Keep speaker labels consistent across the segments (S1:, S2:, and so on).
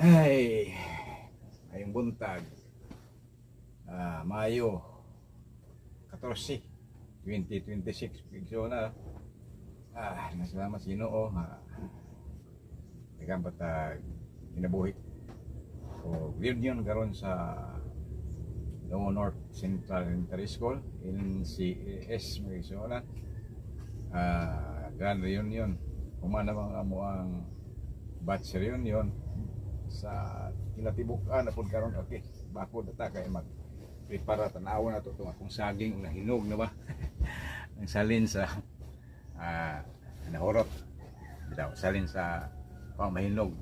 S1: Ay, maayong buntag. Mayo 14, 2026, na. Nasalamat sa Ginoo. Daghang patag kinabuhi. O reunion karon sa Dongo North Central Elementary School, NCAS, mga igsoona. Grand reunion. Human naman amo ang batch reunion sa kinatibuk-an na pud karon. Okay, bako na ta kay mag prepara. Tan-awon na to itong akong saging na hinog na ba, ang salin sa nahurot bitaw, salin sa pang mahinog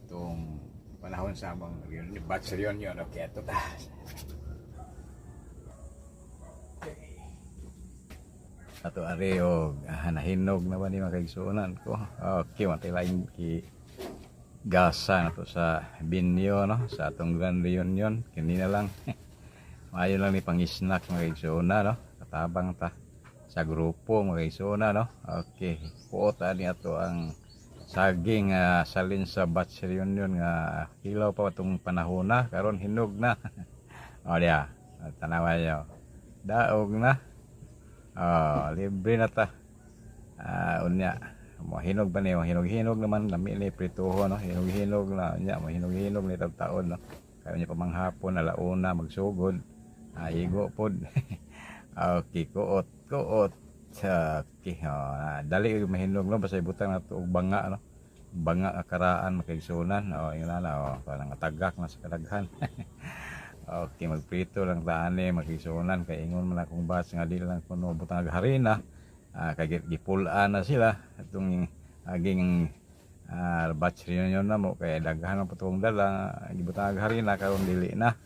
S1: itong panahon sa among reunion, batch reunion. Okay, ito ta. Okay. Ato ari og nahinog na ba ni, mga kaigsuonan ko? Okay, matay laing ki gasa na to sa binyo, no, sa atong grand reunion. Kini na lang, maayo lang ni pang snack, mga kaigsuonan, no? Katabang ta sa grupo, mga kaigsuonan, no? Okay, puot ani ato ang saging salin sa batch reunion nga hilaw pa atong panahon na. Karon hinog na. O diya, tanawa niyo, daog na. Oh, libre na ta. Unya mo hinog ba ni, hinog-hinog naman, lami ni prituho, no? Hinog-hinog na. Unya mo hinog-hinog ni taon, no? Kaya niya pamanghapon, alauna magsugod. Igo pod. Okay, kuot kuot. Okay, oh, dali og mahinog, no? Basta ibutang na to og banga, no? Banga nga karaan, makaigsunan. Oh, ingana na, oh, parang tagak na sa kadaghan. Okay, magprito lang ta ani, makigsunan, kay ingon man akong batch nga dili lang kuno butang og harina. Kay gipulaan na sila atong aging batch reunion na mo kay daghan ang patong dala, gibutang og harina, karon dili na.